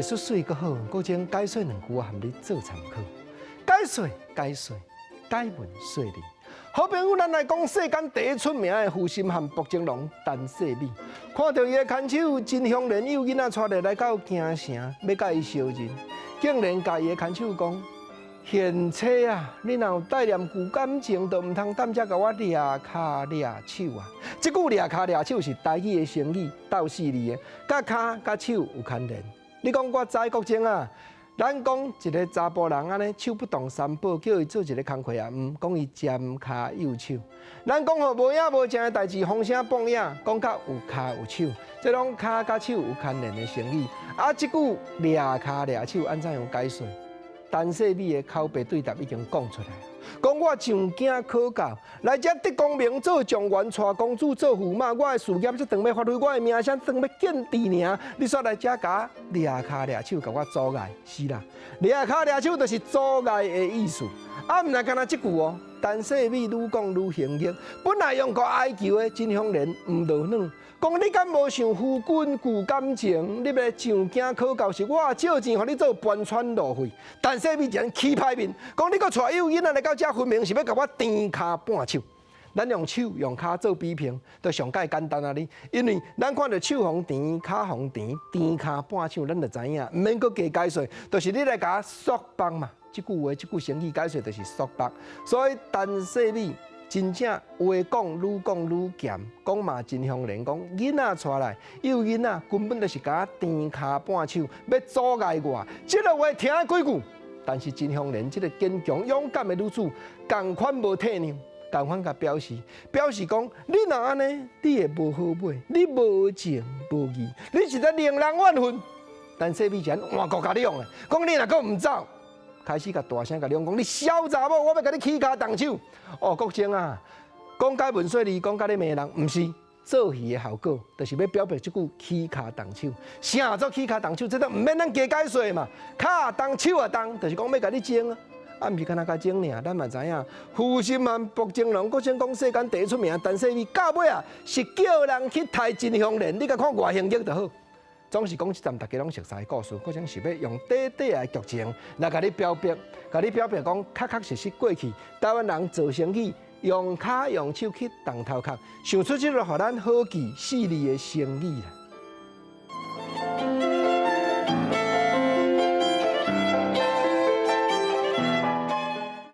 藝術媠閣好，國情解說兩句，我含你做參考。解說解說解文說理。好朋友，咱來講世間第一出名的負心漢薄情郎陳世美，看著伊的牽手真香蓮幼囡仔帶來到京城，欲佮伊相認，竟然共伊的牽手講：賢妻啊，你若有帶念舊感情，就毋通踮遮共我掠跤掠手啊！這句掠跤掠手是台語的成語，鬥四字的，佮跤佮手有牽連。你講我知國情啊？咱講一個查埔人按呢手不動三寶，叫伊做一個工課也毋講伊尖跤幼手。咱講予無影無跡的代誌，風聲放影，講較有跤有手，這攏跤佮手有牽連的成語。啊，這句掠跤掠手按怎樣解說？陳世美的口白對答已經講出來，講我上京考教，來遮得功名做狀元，娶公主做駙馬，我的事業這長欲發揮，我的名聲長欲見地爾。你煞來遮共掠跤掠手，共我阻礙，是啦，掠跤掠手就是阻礙的意思。啊，毋但干焦這句哦，陳世美愈講愈興激，本來用國哀求的真香蓮毋落軟，講你敢無想夫君舊感情？你欲上京考教是我借錢予你做搬川路費。陳世美一陣氣歹面，講你閣帶幼囡仔來到遮，分明是欲共我甜跤絆手。咱用手用跤做比拼，就上蓋簡單啊！你因為咱看著手予甜，跤予甜，甜跤絆手，咱就知影，毋免閣加解說，就是你來共我束縛嘛。這句話，這句成語解說就是束縛。所以陳世美真正話講愈講愈鹹，講嘛真香蓮講囡仔帶來，幼囡仔根本就是共我甜跤絆手，欲阻礙我。這个話聽幾句，但是真香蓮這個堅強勇敢的女子，仝款無退讓。仝款共表示，表示講，你若按呢，你會無好尾，你無情無義，你實在令人怨恨。陳世美就換國共你用的，講你若閣毋走，開始共大聲共你講，你痟查某，我欲共你起跤動手。哦，國情啊，講解文說理，講共你罵人，毋是做戲的效果，就是欲表白這句起跤動手。啥做起跤動手？這都毋免咱加解說嘛。跤動手也動，就是講欲共你爭啊。啊，毋是干焦共爭爾，咱嘛知影，負心漢薄情郎，閣稱講世間第一出名，陳世美到尾啊是叫人去刣真香蓮，你共看偌興激就好。總是講這陣大家攏熟悉的故事，閣稱是欲用短短的劇情來共你表白，共你表白講確確實實過去台灣人做生意用跤用手去動頭殼，想出這个予咱好記四字的成語啦。